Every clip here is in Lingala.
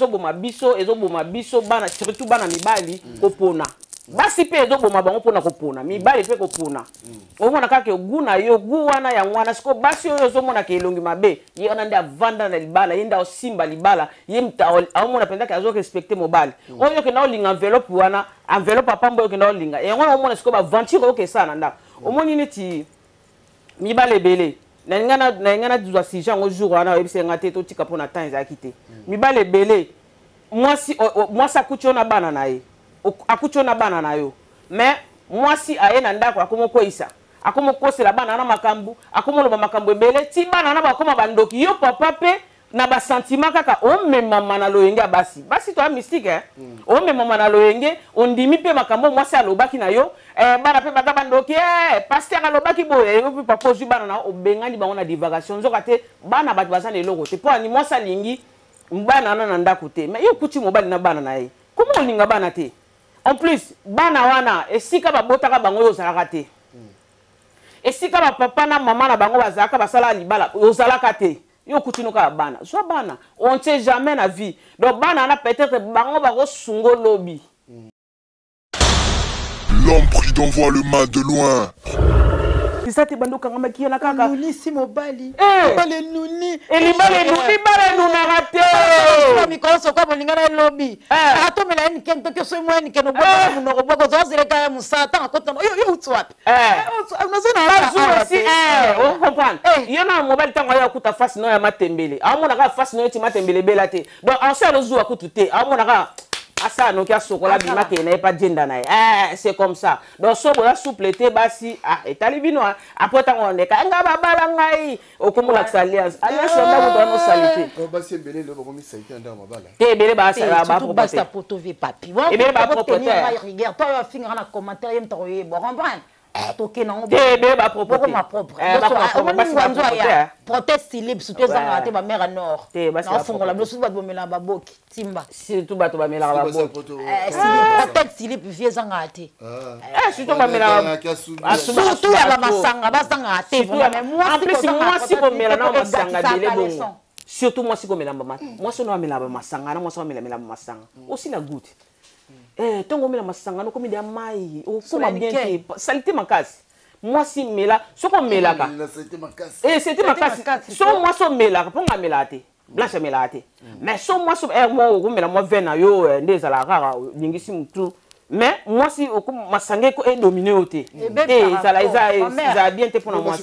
Ezoboma biso, ezoboma biso bana, surtout bana mibali mm. kopona. Basi mpe ezoboma bango mpona kopona, mibali mpe kopona. Mm. Omona kaka gu na yo, gu wana yango wana. Sikoyo basi oyo ozomona ke elongi mabe, ye wana nde avanda na libala, ye nde aosimba libala, ye moto aomona mpenza ke azo respecte mobali. Mm. Oyo okenda olinga enveloppe wana, enveloppe apamba oyo okenda olinga. Yango wana omona sikoyo ba aventure oyo kesala na ndako. Omoni neti mibali ebele nalinga nazwa sujet yango jour wana oyebisa nga te totika mpo na temps ezalaki te. Mibali ebele, mwasi mwasi akuti yo na bana na ye, akuti yo na bana na yo, mais mwasi aye na ndako, akomi okweyisa, akomi okosela bana wana makambo, akomi oloba makambo ebele ti bana wana bakoma bandoki. Yo papa mpe na basentiment kaka omemama na loyenge ya basi. Basi toya mystique, eh? Omemama na loyenge, ondimi mpe makambo mwasi alobaki na yo, eh, bana mpe baza bandoki, eh, pasteur alobaki boye. Yo mpe papa ozwi bana na obengani bango na divagation, nzoka te bana bato baza na eloko te mpo ani mwasi alingi bana wana na ndako te. Mais yo okuti mobali na bana na ye, koma olinga bana te? En plus bana wana esika babotaka bango oyo ozalaka te, esika bapapa na mama na bango bazalaka basalaka libala ozalaka te. Yo okuti no kaka bana, zwa bana, on ne sait jamais na vie. Donc bana wana peut-être bango bakosunga lobi. L'homme prudent voit le mal de loin. Eza te bando okangamaki ye na kaka. Onunisi mobali. Mobali enuni. Elibala enuni, libala enunaka te. Mikolo soko bolinga na elobi. Atomela ye nikeni toki soki mwa nikeni obwaka monoko bwaka ozwa ya mosala ntango akota yo yo uti wapi? Esi ocomprendre yo na mobali ntango aya akuta face no ya matembele, aomona kaka face no eti matembele ebela te. Donc ense alozuwa kutu te, aomona kaka asala noki asokola bima kende na ye pa dienda na ye. C'est comme ça. Donc so boza souple te basi, ah, etali bino. Après ntango ondeka nga babala ngai, okomolakisa alliance, alliance ya ndako towana osali te. Basi ebele lelo bakomi salite na ndako mabala. Te, ebele basala bapropre te, poto vie papi, ebele bapropre te. Rigueur to afingaka na commentaire ye moto akoyeba comprendre tokende yango te, ebele bapropre te. Bokoma propre omoni ngwanzo aya proteste silip surtout ezangaka te bamare ya nord naofungola bino surtout bato bomelaka baboki timba. Surtout bato bamelaka baboki. Proteste silip vie ezangaka te. Surtout bamelaka. Surtout ya bamasanga bazangaka te. En plus mwasi komela na masanga ebele bongo, surtout mwasi komela mwasi ono amela bamasanga na mwasi amelamela bamasanga osila goutte, ntongo omela masanga nokomi deya mai, okoma bien te, salite makasi. Mwasi mela soki omelaka sete makasi, so mwasi omelaka mpo nga amelaka te, Blanche amelaka te, mais so mwasi moko okomela mwa vin na yo nde ezalaka kaka olingisi motu. Mais mwasi masanga edomine yo te, ezala ezala bien te mpona mwasi.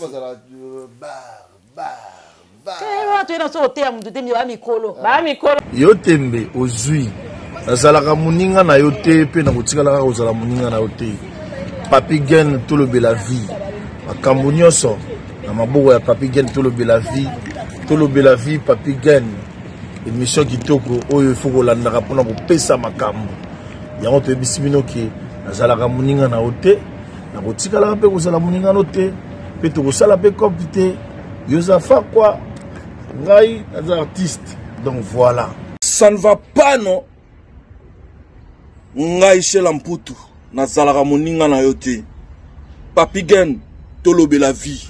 Toyena so oteya motu te, baya mikolo. Baya mikolo. Yo tembe ozwi, nazalaka moninga na yo te mpe nakotikala kaka kozala moninga na yo te. Papi Gen, tolobela vie, makambo nyonso na maboko ya Papi Gen. Tolobela vie, tolobela vie. Papi Gen, émission kitoko oyo ifo kolandaka mpona kopesa makambo yango. Toyebisi bino ke nazalaka moninga na yo te, nakotikalaka mpe kozala moninga no te, mpe tokosala mpe cope te. Yo oza fakwa, ngai naza artiste, donc voilà. Ça ne va pas, non. Ngai Shela Mputu nazalaka moninga na yo te. Papi Gen, tolobela vie.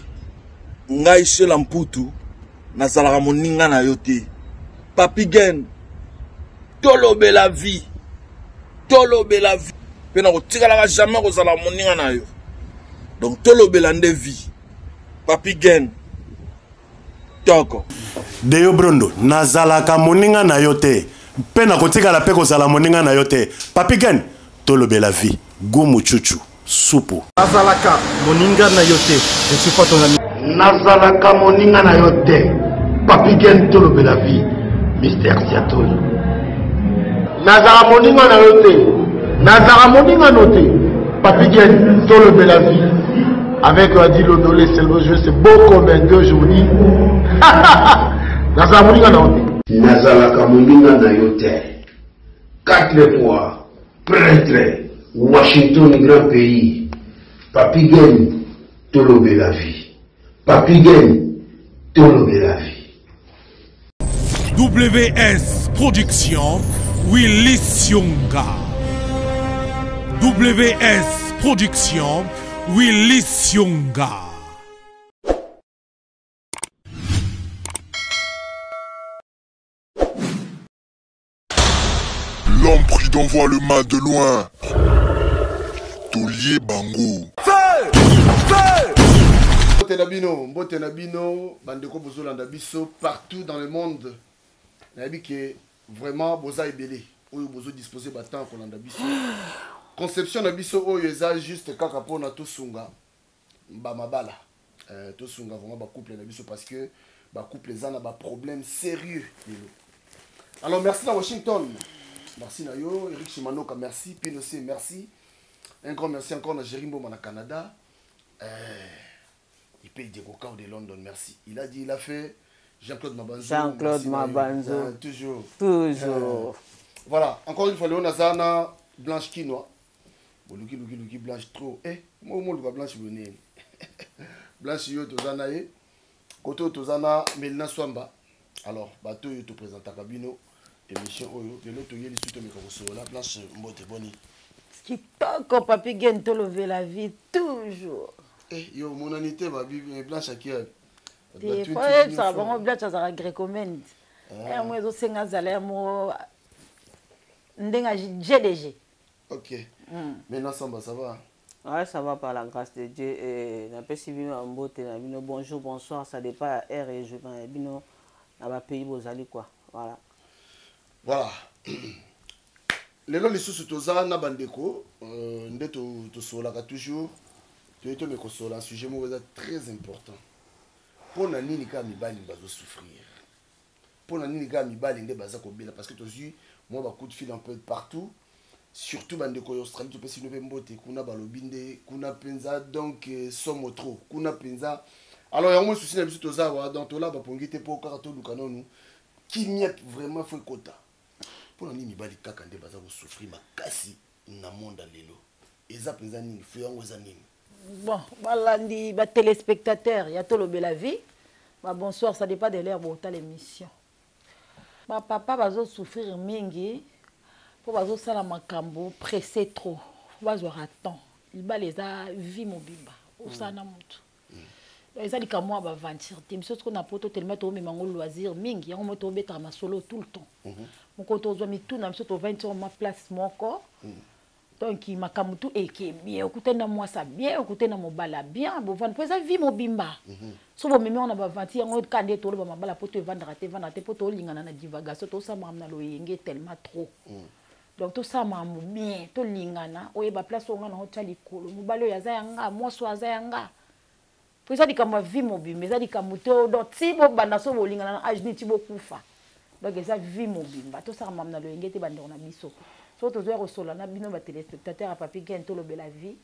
Ngai Shela Mputu nazalaka moninga na yo te. Papi Gen, tolobela vie, tolobela vie. Mpe nakotikalaka jamais kozala moninga na yo. Donc tolobela nde vie. Papi Gen toko. Deyo Brondo, nazalaka moninga na yo te mpe nakotikala mpe kozala moninga na yo te. Papi Gen, tolobela vie. Gumu chuchu supu. Nazalaka moninga na yo te, je suis pas ton ami. Nazalaka moninga na yo te. Papi Gen, tolobela vie. Mister Siatoli. Nazalaka moninga na yo te, nazalaka moninga no te. Papi Gen, tolobela vie. Avec Adi Londolé, c'est le jeu, c'est beau comme un deux, je vous dis. Nazalaka moninga na yo te. Nazalaka moninga na yo te. Quatre fois prêtre Washington grand pays. Papi Gen, tolobela vie. Papi Gen, tolobela vie. WS Production, Willy Sionga. WS Production, Willy Sionga. L'homme prudent voit le mal de loin. Tolie bango. Mbote na bino, mbote na bino, bandeko bozolanda biso partout dans le monde. Nayebi ke vraiment boza ebele oyo bozo disposer ba temps kolanda biso. Conception na biso oyo eza juste kaka pona tosunga ba mabala. Euh, tosunga vraiment ba couple na biso parce que ba couple eza na ba problème sérieux lelo. Alors merci na Washington. Merci na yo Eric Chimanoka, merci Pinochet, merci. Un grand merci encore na Jerry Mboma na Canada. Euh, il paye Diego Cao de London, merci. Il a dit, il a fait Jean-Claude Mabanzo. Jean-Claude Mabanzo. Euh, toujours. Toujours. Euh, voilà, encore une fois, Léon Azana, Blanche Quinoa. Boluki, luki, luki, Blanche trop. Eh, moi, moi, luka Blanche Bonnet. Blanche yo tozana ye. Koto tozana Melina Swamba. Alors, bateau yo to présenta kabino émission oyo lelo toyeli su tomeka kosolola Blanche Mbote boni. Kitoko papi gen tolobela vie toujours. Eh, yo omonani te babi eh, Blanche akia. Te fo oyebisaka bango Blanche azalaka grecomende. Ah. Yango ezosenga azala ya moko ndenge GDG. Ok. Mm. Maintenant Samba, ça va? Ouais, ça va par la grâce de Dieu. Et napesi bino mbote na bino bonjour, bonsoir, ça dépend ya heure et jour na bino na ba pays bozali quoi. Voilà. Voilà. Lelo lisusu toza na bandeko euh, nde tosololaka toujours toye tomeka kosolola sujet moko eza très important mpo na nini kaka mibali bazosouffrir mpo na nini kaka mibali nde baza kobela parce que tozwi mwa ba coup de fil un peu partout surtout bandeko ya australie topesi bino mpe mbote kuna balobi nde kuna mpenza donc euh, somo trop kuna mpenza alors yango moi susi na biso toza awa donc tolaba pongi te mpo kaka toluka nanu kimia vraiment fo ekota mpo na nini mibali kaka nde baza kosouffrir makasi na monde ya lelo eza mpenza nini fo yango eza nini bon balandi ba téléspectateurs ya tolobela vie ba bonsoir ça dépend de l'heure botala émission bapapa bazosouffrir mingi mpo bazosala makambo pressé trop fo bazwaka temps libala eza vie mobimba osala na motu mm. eza likambo ya baventure te biso sikoyo na poto telema toomema yango loisir mingi yango mo tobetaka masolo tout le temps mhm. mokolo tozwa mituna biso tovandi soko mwa place moko mm. donc makambo tu eke bien okutani na mwasi ya bien okutani na mobali ya bien bovanda mpo eza vie mobimba mhm. so bomemi yango na bavanti yango kaka nde toloba mabala mpo to evandaka te evandaka te mpo tolingana na divagation tosala makambo na loyenge tellement trop mm. donc tosala makambo bien tolingana oyeba place oyo nga na otya likolo mobali oyo aza ya nga mwasi oyo aza ya nga mpo eza likambo ya vie mobimba eza likambo te donc ti bobanda so bolingana na age nini ti bokufa donc eza vie mobimba tosala makambo na loyenge te bandeko na biso soki tozoya kosolola na bino batelespectateur ya papi gen tolobela vie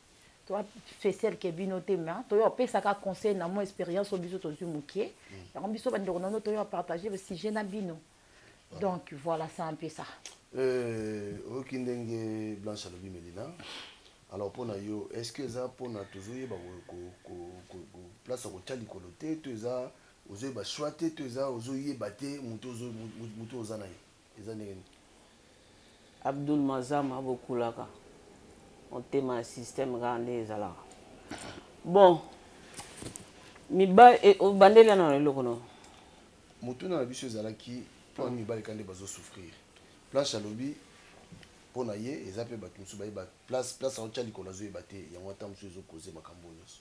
toa spécial ke bino te ma toya opesaka conseil na mwa expérience oyo biso tozwi moke mm. yango biso bandeko na bino toya partage sujet na bino donc voilà c'est un peu ça euh, oyoki ndenge blanche alobi melina alors mpo na yo est ce que eza mpona tozoyeba place ya kotya likolo te to eza ozoyeba choix te to eza ozoyeba te moto oza na ye eza ndenge nini abdul mazama bokulaka motema ya système kaka nde ezalaka bon mibali eh, obandeli yana na eloko no motuna na biso ezalaki mpo na mibali kaka nde bazosouffrir planche alobi mpo na ye eza mpe bato mosusu bayeba place place aotya likolo azoyeba te yango ata mosusu ezokoze makambo nyonso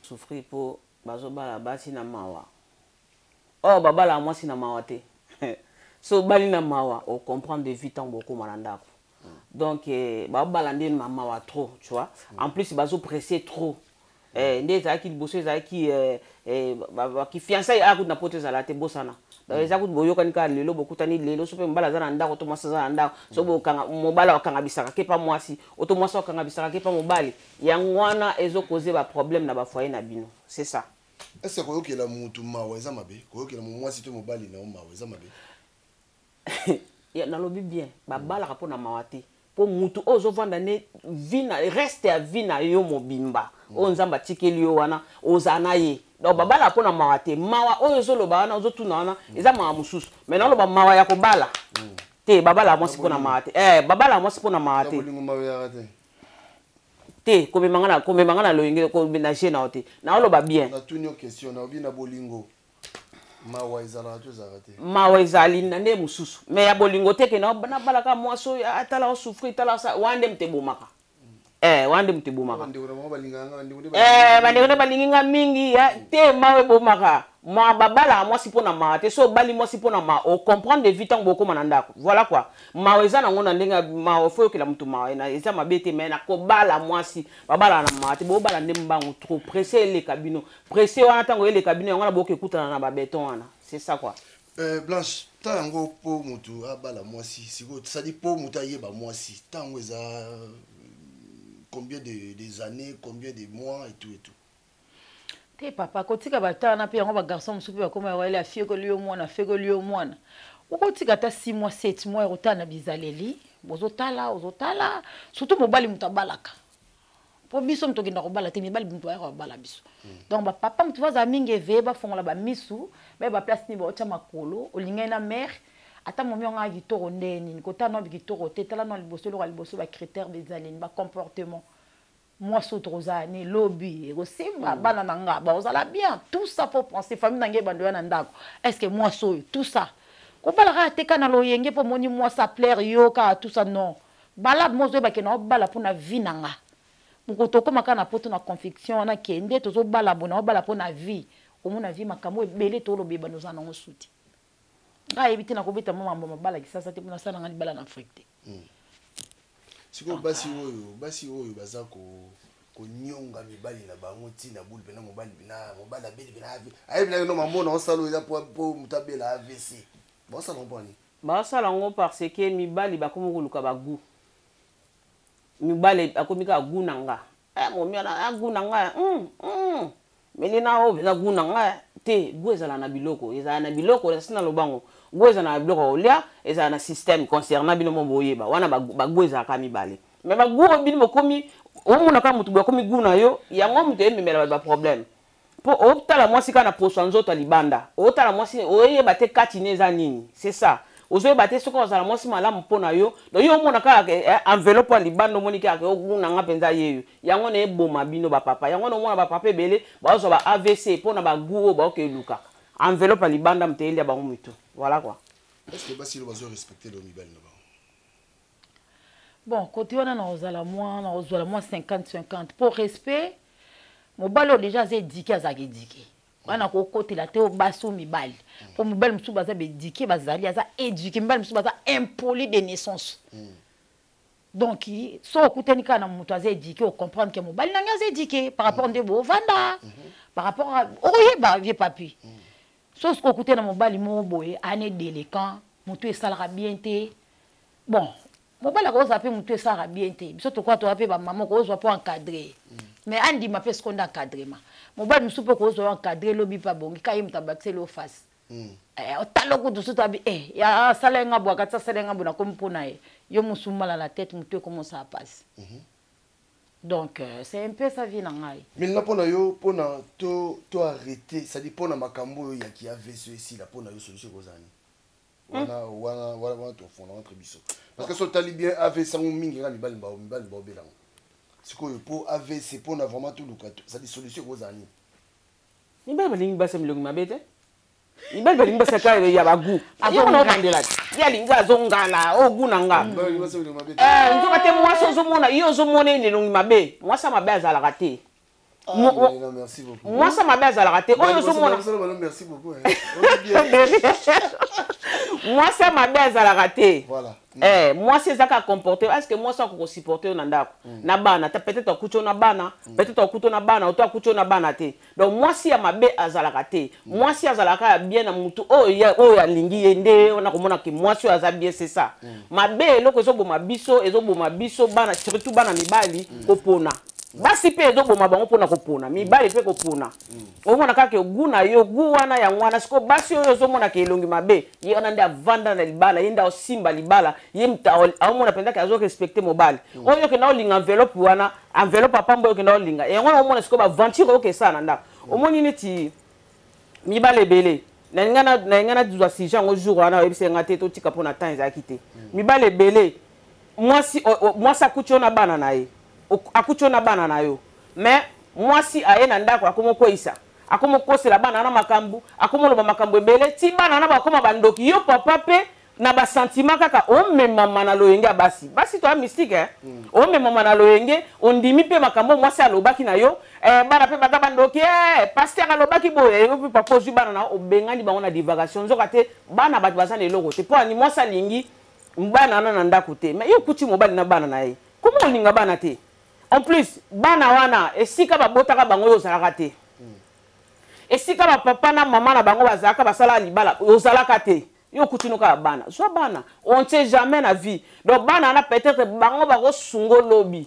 souffrir mpo bazobala basi na mawa or oh, babalaka mwasi na mawa te so obali na mawa ocomprendre de vie ntango bokóma na ndako donc eh, babala nde na mawa trop tu vois mm. en plus bazo presse trop eh, nde ezalaki liboso ezalaki eh, eh, bakifiançai aya kutu na poto ezala te bosana mm. eza kutu boyokani kaka lelo bokutani lelo so mpe mobali aza na ndako to mwasi aza na ndako so bokanga mobali akanga bisaka ke pa mwasi oto mwasi akanga bisaka ke pa mobali yango wana ezokoze baproblème na bafoyer na bino c'est ça est ce que koyokela mutu mawa eza mabe koyokela mwasi to mobali na yo mawa eza mabe nalobi bien babalaka mpo na mawa te mpo mutu oyo ozovanda nde vie na reste ya vie na yo mobimba mm. oyo nzambe atikeli yo wana ozala na ye donc babalaka mpo na mawa te mawa oyo ozoloba wana ozotuna wana mm. eza mawa mosusu mai naloba mawa ya kobala mm. te babalaka mwasi mpo na mawa te eh, babalaka mwasi mpo na mawa te te komema nga na loyenge na je na yo te naoloba bien natuni yo question naobi na bolingo Mawa ezalaka to ezalaka te? Mawa ezali na nde mosusu, mais ya bolingo te ke nabalaka mwasi oyo atala osouffrir, tala wana nde moto ebomaka. Eh, wana nde moto ebomaka. Bandeko na bango balingaka nga, bandeko nde Eh, bandeko nde balingi nga mingi te. Mawa ebomaka. Ma babalaka mwasi mpo na mawa te. So obali mwasi mpo na mawa, ocomprendre de vie ntango bokóma na ndako. Voilà quoi. Mawa eza nango na ndenge mawa, fo oyokela motu mawa, eza mabe te, mais na kobala mwasi, babalaka na mawa te. Bobala nde mbangu, trop pressé, eleka bino. Pressé wana, ntango eleka bino, yango wana bokoki ekutana na babeton wana. C'est ça quoi. Blanche, ta yango mpo motu abala mwasi sikoyo, c'est-à-dire mpo motu ayeba mwasi, ntango eza combien des années, combien de mois et tout et tout? Te papa, kotika bata wana mpe yango, bagarçon mosusu mpe bakoma wale, afiekoli yo mwana, afiekoli yo mwana. Okotika ata 6 mois, 7 mois, ekotala na bizaleli. Bozotala, ozotala, surtout mobali moto abalaka, mpo biso moto okenda kobala te, mibali moto bayaka babala biso. Donc bapapa moto bazala mingi eveye, bafongola bamisu, bayeba place nini baotya makolo. Olingai na mare, ata momi yango aya kitoko nde nini, kotala no kitoko te, tala no liboso, eloko ya liboso bacritère, bezaleli, bacomportement. Mwasi oyo tokozala ne lobi, ekosimba, bana na nga bakozala bien, tout ça faut penser. Famille na ngai ebando ya na ndako, est ce que mwasi oyo, tout ça. Kobala kaka te kaka na loyenge mpo omoni mwasi aplaire yo kaka, tout ça, non. Bala mo ozoyeba ke na obala mpo na vie na nga. Moko tokóma kaka na poto na conviction wana ke nde tozobala boye, na obala mpo na vie. Omona vie, makambo ebele toloba ebanda ozala nango suti. Ngai ayebi te, nakobeta mo mambo mabala kisasa te, mpo nasala ngai libala na Afrique te. Sikoyo basi oyo baza konyonga mibali na bango ntina bulu mpena, mobali mpena, mobali abeli mpena, ayebi nake no mamona osala oyo eza po moto abela AVC, baosala ngo mpo nini? Baosala yango parce que mibali bakomi koluka bagoût. Mibali akomi kaka goût na nga. Eh, momi wana goût na nga, melina oyo mpenza goût na nga te. Goût ezala na biloko, ezala na biloko esi na lobango. Goût ezala na biloko ya kolia, ezala na système concernant bino mo boyeba wana. Bagoût ezalaka mibale, mais bagoût oyo bino bokomi omona kaka motu boye akomi goût na yo, yango moto eyememela bato baproblème. Mpo otala mwasi kaka na poso ya nzoto ya libanda, otala mwasi, oyeba te kati ne eza nini. C'est ça, ozoyeba te soki ozala mwasi malamu mpo na yo. Donc yo omona kaka enveloppe ya libanda, omoni kaka oguna nga mpenza yeyo. Yango na eboma bino bapapa. Yango na omona bapapa ebele bazwa ba AVC mpo na bagoût oyo baoke elukaka enveloppe ya libanda, moto eyelia bango mitu. Voilà quoi. Est ce que basi oyo bazo respecte leo mibali na bango? Bon, côté wana nakozala mwa, nakozwala mwa 50 50. Mpo respect, mobali oyo déjà aza éduqué, azalaka éduqué wana, kokotela te oyo basi oyo mibali, mpo mobali mosusu baza baéduqué, bazali aza éduqué, mibali mosusu baza impoli de naissance. Donc so okutani kaka na moto aza éduqué, ocomprendre ke mobali na ngai aza éduqué par rapport nde boovanda, par rapport okoyeba vie papi. So soki okutani na mobali moko boye ane délinquant, moto esalaka bien te. Bon, mobali akozala mpe motu esalaka bien te. Biso tokoka, toza mpe bamama, okozwa mpo encadre, mais andima mpe sikoyo nde encadrement. Mobali mosusu mpe okozwa yo encadre, elobi mpe abongi ka ye moto abakiseli yo face. Otala kutu sutu abi asala ye nga boye, akati asala ye nga boye, nakomi mpo na ye yo mosu mala na tete, motu ekomosala mpasi. Donc c'est un peu ça vie na ngai. Maintenant, mpo na yo, mpona to arrêter, c'est-à-dire mpona makambo oyo yaki AVC esila, mpo na yo solution ekozala nini? Wana tofonda entre biso, parce que so otali bien, AVC yango mingi kaka mibali, mibali baobela yango. Sikoyo mpo AVC, mpona vraiment toluka, c'est-à-dire solution ekozala nini? Mibali balingi basi ya milongi mabe te. Mibali balingi basi kaka ya bagoût. Yango na obandela te, ye alingi azongala oyo goût na nga. Nzoka te mwasi ozomona ye, ozomona ye elongi mabe, mwasi ya mabe azalaka te. Mwasi ya mabe azalaka te. Oyo ozomona, mwasi ya mabe azalaka te. Mwasi eza kaka comporte. Est ce que mwasi akoki kosupporte yo na ndako na bana? Ta peut-être akuti yo na bana, peut-être akuti yo na bana, oto akuti yo na bana te. Donc mwasi ya mabe azalaka te. Mwasi azalaka ya bien na mutu oyo oyo alingi ye nde wana komona ke mwasi oyo aza bien. C'est ça. Mabe, eloko ezoboma biso, ezoboma biso bana, surtout bana mibali, kopona. Basi mpe ezoboma bango mpona kopona, mibali mpe kopona. Omona kaka goût na yo, goût wana, yango wana sikoyo basi oyo ozomona ke elongi mabe, ye wana nde avanda na libala, ye nde aosimba libala, ye moto aomona mpenza ke azorespecte mobali. Oyo okenda olinga enveloppe wana, enveloppe apamba oyo okenda olinga, yango wana omona sikoyo baventure oyo esala na ndako. Omoni neti mibali ebele, nalinga nazwa sujet yango jour wana, oyebisa nga te, totika mpo na temps ezalaki te. Mibali ebele, mwasi akuti yo na bana na ye, akuti yo na bana na yo, mais mwasi aye na ndako, akomi okweyisa. Akoma okosela bana wana makambo, akoma oloba makambo ebele, ti bana wana bakoma bandoki. Yo papa mpe na basentiment kaka omemama na loyenge ya basi. Basi toya mystique, eh? Omemama na loyenge, ondimi mpe makambo mwasi alobaki na yo, bana mpe baza bandoki, pasteur alobaki boye, yo mpe papa ozwi bana na obengani bango na divagation. Nzoka te bana bato baza na eloko te, mpo ani mwasi alingi bana wana na ndako te, mais yo okuti mobali na bana na ye, comment olinga bana te? En plus bana wana esika babotaka bango oyo ozalaka te, esika bapapa na mama na bango bazalaka basalaka libala ozalaka te, yo okuti no kaka bana. Zwa bana, on ne sait jamais na vie. Donc bana wana peut-être bango bakosunga lobi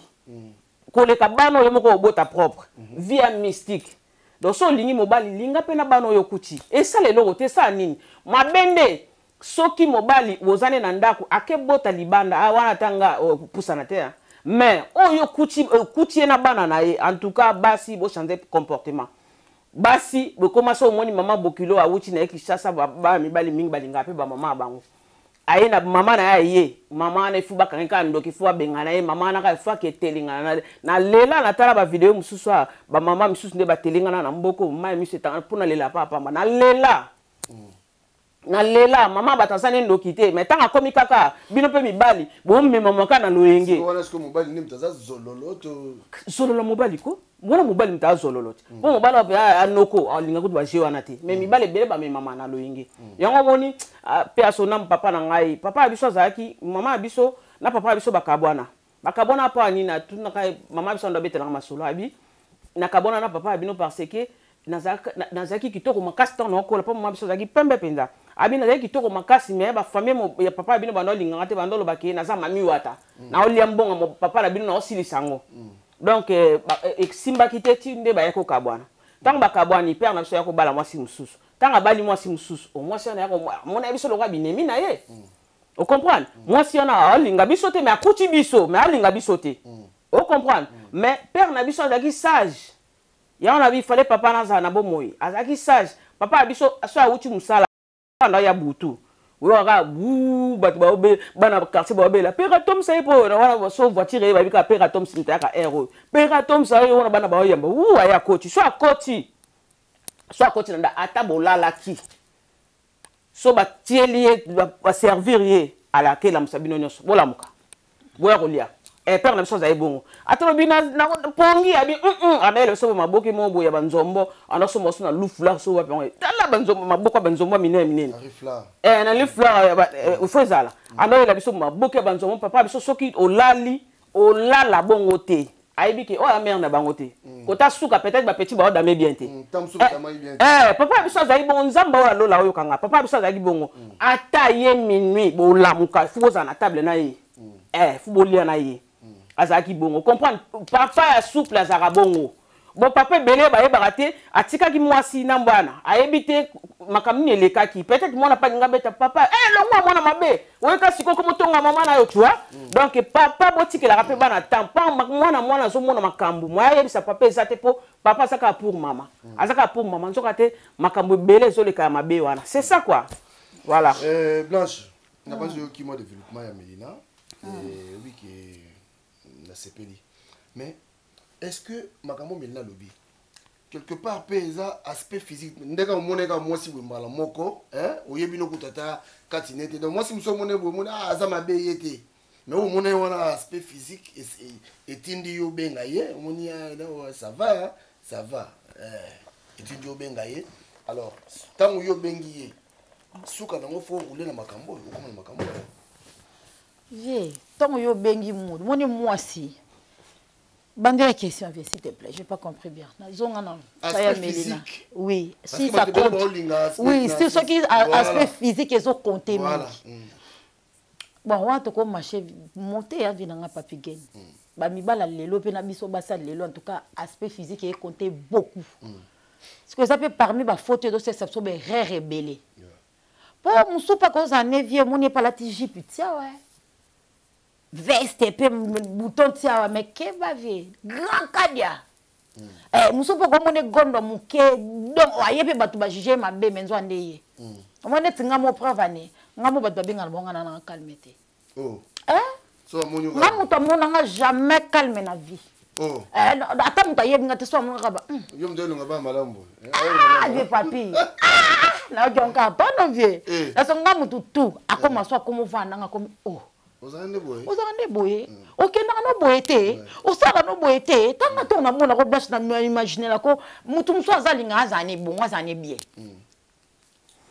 koleka bana oyo moko obota propre. Vie ya mystique. Donc so olingi mobali, linga mpe na bana oyo okuti. Esala eloko te, esala nini mabe nde soki mobali bozane na ndako akebota libanda, wana ata pusana te, mais oyo okuti ye na bana na ye. En tout cas basi bochanger comportement. Basi bokoma so omoni mama bokilo awuti na ye Kinshasa, bana mibali mingi balingaka mpe bamama ya bango, aye na mama na ye, aye mama wana efu bakangi kaka ndoki, fu abengana ye mama wana kaka efu aketelingana na lela. Natala bavideo mosusu a bamama misusu nde batelingana na mboko, mai miso etanga mpo nalela pa pamba, nalela nalela mama bato aza ne ndoki te, mais ntango akomi kaka bino mpe mibali bomemama kaka na loyenge. Zololo mobali ko wana mobali moto azololo te, mpo mobali wapi anoko alinga kutu baje wana te, mais mibali ebele bamemama na loyenge. Yango omoni mpe asonam papa na ngai, papa ya biso azalaki mama ya biso na papa ya biso bakabwana. Bakabwana mpo anini? Atunaka mama ya biso, ando abetelanga masolo, abi nakabwana na papa ya bino parce que nazalaki kitoko makasi ntango naokola, mpo mama biso azalaki pembe mpenza. Abi nazalaki kitoko makasi, mais bafamille ya papa ya bino bando olinganga te, bando olobaki naza mami wata, naolia mbongo papa na bino, naosilisa yango. Donc esimbaki te ti nde bayaki kokabwana. Ntango bakabwani, père na biso ya kobala mwasi mosusu. Ntango abali mwasi mosusu, mwasi wana amona biso lokola binemi na ye. Ocomprendre? Mwasi wana alinga biso te, mais akuti biso, mais alinga biso te. Ocomprendre? Mais père na biso azalaki sage. Yango na bi fallait papa nazala na bomoi, azalaki sage. Papa ya biso so awuti mosala anda ya butu, oyokaka bu bato baobe bana quartier baobela pera tomsa ye, mpo wana so voiture ye bayebi kaka pera tomsa, moto ayaka aire oyo pera tomsa ye wana, bana baoyamba wu aya akoti. So akoti, so akoti na nda, ata bolalaki, so batieli ye, baservir ye, alaka elamusa bino nyonso, bolamuka boya kolia. Père na biso azali bongo, ata lobi pongi abi abayela biso maboke moko boye ya banzombo, andasomba so na lufula so wapi yango, tala banzombo, maboko ya banzombo minene minene na lufula fo ezala, andoyela biso maboke ya banzombo. Papa biso soki olali, olala bongo te, ayebi ke oyo amere na bango te, kota suka peut-être bapeti baodame bien te. Papa biso azali bongo, Nzambe oyo alola oyokanga, papa biso azalaki bongo, ata ye minuit bolamuka, fu bozala na table na ye, fu bolia na ye. Azalaki bongo, comprendre? Papa ya souple azalaka bongo. Bon, papa ebele bayebaka te, atikaki mwasi na bana, ayebi te makambo nini elekaki. Peut-être mwana mpe alinga beta papa, longwa mwana mabe, oyeka sikoyo komotonga mama na yo, tu vois? Donc papa botikelaka mpe bana temps, pa mwana mwana azomona makambo moya ayebisa papa eza te, mpo papa aza kaka pour mama, aza kaka pour mama, nzoka te makambo ebele ezoleka ya mabe wana. C'est ça quoi, voilà. Blanche, nabanzi oyoki mwa développement ya Melina, oyebi ke nasepeli, mais est-ce que makambo Melina alobi quelque part mpe eza aspect physique? Ndenge omoneka mwasi boye mbala moko, oyebi nokuta ata kati ne te. Donc mwasi mosusu omoni boye, omoni aza mabe ye te, mais omona ye wana aspect physique etindi yo obenga ye, omoni ça va, ça va, etindi yo obenga ye. Alors ntango yo obengi ye, suka nango fo roule na makambo oyo, okoma na makambo oyo. Vie, ntango yo obengi moto, moni mwasi bandela question, vie, s'il te plaît, j'ai pas compris bien. Nazonga na ya Melina. Oui, si ça compte, oui, si soki aspect physique ezo compter mingi, bon, wana tokomarche monte ya vie nanga Papi Gen. Bamibala lelo mpe na biso basala lelo, en tout cas aspect physique ecompte beaucoup, parce que eza mpe parmi bafaute ezosalisa biso baerreur ebele, mpo mosusu mpe akozala ne vie, omoni epe alati jupe tia wa veste mpe bouton tia wa, mais keba vie, grand kadia. Mosusu mpe okomona egondo moke, donc aye mpe bato bajuge mabe, me nzwa nde ye omoni neti nga mo preuve ane nga mo bato babengana bango, nga nanga calme te. Nga moto amonanga jamais calme na vie. Oh. Eh, ata moto ayebi nga te so amonaka ba hmm. yo moto elonga ba malamu boye ah, vie papi ah, nayoki pardon vie eh. naso nga motu tu akoma so akoma ovanda nanga akomi o oh. ozalaka nde boye ozalaka nde boye okendaka no boye te osalaka no boye te ntango ntango namonako blanche na imaginelako motu mosusu aza alinga azala ne bongo azala ne bien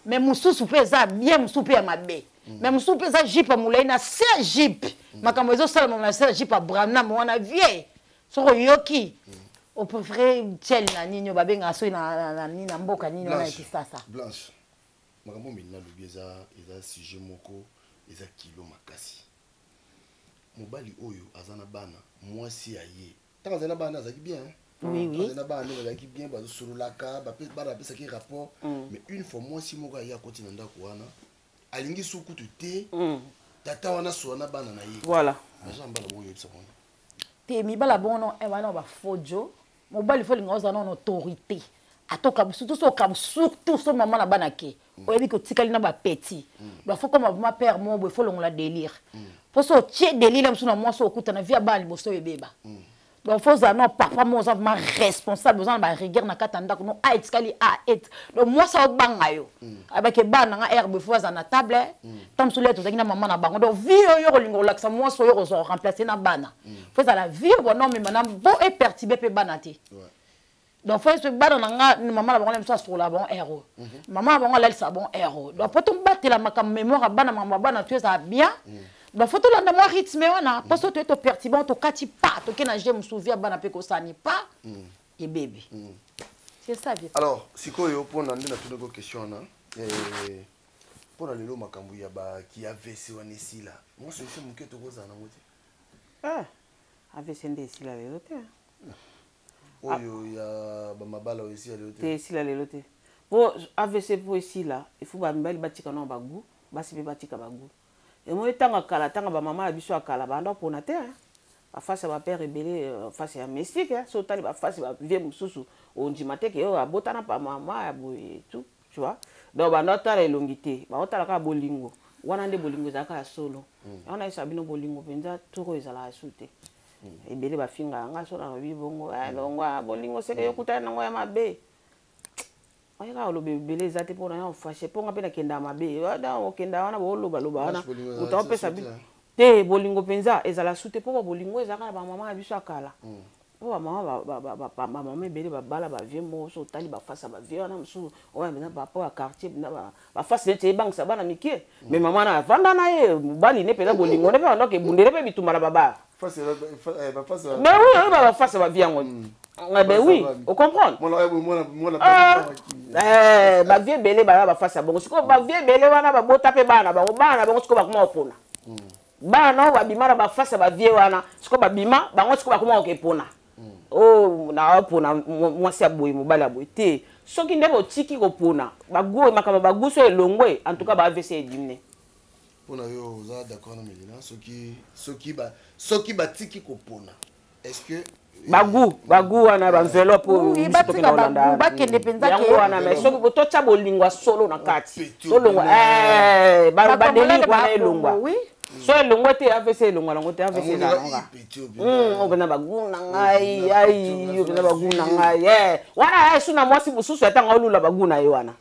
mais mosusu mpe eza bien mosusu mpe ya mabe mais mosusu mpe eza jupe ya molai na se ya jupe makambo ezosalama na se ya jupe ya branam wana vie soki oyoki opréféré tiel na nini oyo babengaka soki na nini na mboka nini wana ya kisasa. Blanche, makambo mingi nalobi eza eza sujet moko eza kilo makasi. Mobali oyo aza na bana, mwasi ya ye ntango azali na bana azalaki bien. Oui, oui. Azali na bana nde bazalaki bien, bazosololaka, bana bapesaki rapport. Mais une fois mwasi moko aye akoti na ndako wana, alingi su kutu te tata wana asola na bana na ye. Voilà. Baza mbala bongo oyebisa wana. Te mibala bongo eh, wana bafojo mobali fo olinga ozala na autorité atoka surtout so okabu surtout so mama na bana ke oyebi ke otikali na bapeti. Donc fo koma vraiment père moko boye, fo longola délire, mpo so otie délire mosusu na mwasi okuta na vie ya bana liboso oyo ebeba. Donc fo ozala no papa moko oza vraiment responsable, oza na barigueur na kati ya ndako no a etikali a et donc mwasi aobanga yo abake bana na nga herbe fo azala na table ntango mosusu lelo tozalaki na mama na bango. Donc vie oyo kolinga kolakisa mwasi oyo kozwa koremplace na bana, fo ezala vie oyo bona omema na bo eperturbe mpe bana te. Donc fo ese bana na nga mama na bango na biso asukola bango aire oyo, mama na bango alalisa bango aire oyo. Donc fo tobatela makambo mémoire ya bana, makambo ya bana to ezala bien. Donc fo tolanda mwa rythme wana, mpo so toye toperturbe bango, tokati pa toke na je mosusu, vie ya bana mpe kosani pa ebebi. C'est ça, vie. Alors sikoyo mpona nde natunaki question wana, mpona lelo makambo ya baki AVC wana esila, mwa solution moke tokozala nango te? Ah, AVC nde esila lelo te. Oyo ya bamabala oyo esila lelo te? Te, esila lelo te, po AVC mpo esila, il faut bamibali batika nao bagu, basi mpe batika bagu. Emoni ntango ya kala, ntango bamama ya biso ya kala banda mpona te bafasi ya bapere ebele, face ya mystique. So otali bafasi bavie mosusu, ondima te ke oyo abotana pa mama ya boye tout, tu vois. Donc banda otala elongi te, baotala kaka bolingo wana nde bolingo ezalaka ya solo. Yango nayebisa bino, bolingo mpenza toko ezalaka su te. Ebele bafinga yanga so nalobi bongo, longwa bolingo seke yokutana nango ya mabe. Oye kaka oloba ebele eza te mpona yo fashe, mpo nga mpe nakenda mabe okenda wana boolobaloba wana moto aopesa bino te. Bolingo mpenza ezala su te, mpo bolingo ezalaka na bamama na biso ya kala, mpo bamama ebele babala bavie moko so otali bafasi ya bavie wana mosusu oyo mpenza papa ya quartier mpenza, bafasi neti ebangisa bana mike. Mais mama na avanda na ye mobali ne mpenza bolingo ne mpe bandoka ebundele mpe bitumba na babara. Mais oui, oyeba bafasi ya bavie yango. Ah ben oui, on comprend. Bavie ebele baya bafasi ya bongo. Sikoyo bavie ebele wana babota mpe bana bango, bana bango sikoyo bakoma kopona. Bana oyo babima na bafasi ya bavie wana, sikoyo babima bango, sikoyo bakoma kokepona. Oyo naopona mwasi ya boye, mobali ya boye te. Soki nde botiki kopona bagu, makambo baguso elongwe, en tout cas ba AVC edimine. Mpona yo, oza d'accord na Melina? Soki batiki kopona, est ce que bagu wana baenveloppe oyo biso tokenda kolanda bakende mpenza yango wana? Mais soki totya bolingo ya solo na kati, tolongwa badelire wana, elongwa. So elongwa te, AVC elongwa nango te. AVC ezalanga oyo mpenza bagu na ngai, ai oyo mpenza bagu na ngai wana esu na mwasi mosusu ya ntango aolula bagu na ye wana.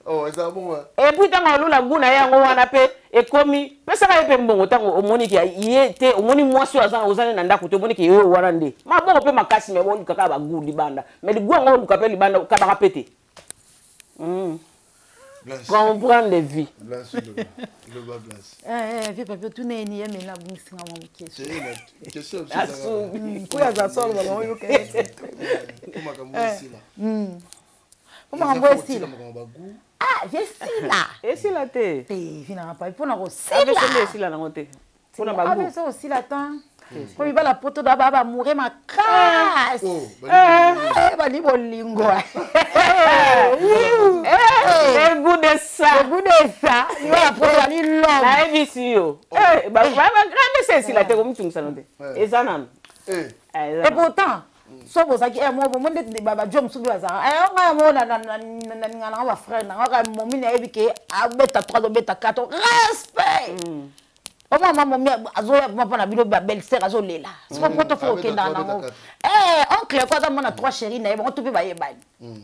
Et puis ntango aolula gu na ye yango wana mpe ekomi pesaka ye mpe mbongo. Ntango omoniki ye te, omoni mwasi oyo aza oza nde na ndako te, omoniki ye oyo wana nde maboko mpe makasi, me boluka kaka bagu libanda, mais ligu yango oluka mpe libanda, okabaka mpe te. Comprendre les vies. Vie papi, otuna ye ni ye mena abungisinga mwa moke. Asubi. Oyo aza solo baba oyoka ye. Makambo esila. Po makambo esila, ah, vie esila. Esila te. Te, vie nanga papi, mpona kosila nde esila nango te, mpona bagu. Avc osila tan, po mibala poto da ba bamoure makasi, bali bolingo. Le goût de ça. Le goût de ça, mibala poto bali love. Nayebisi yo, bagrande se esila te, komitungisano te, eza nanu. Et pourtant so bozalaki mo bomo nde bajo mosusu mpe bazalaka ngai mo naninga nanga bafrère nanga kaka momi nayebi ke abeta 3, obeta 4, respect. Omwa mama momi azoya vraiment mpo na bino ba belle sœur azolela. Siko poto fo okendaka nango. Eh oncle ko aza mwana trois chéri na ye bango tout mpe bayebani.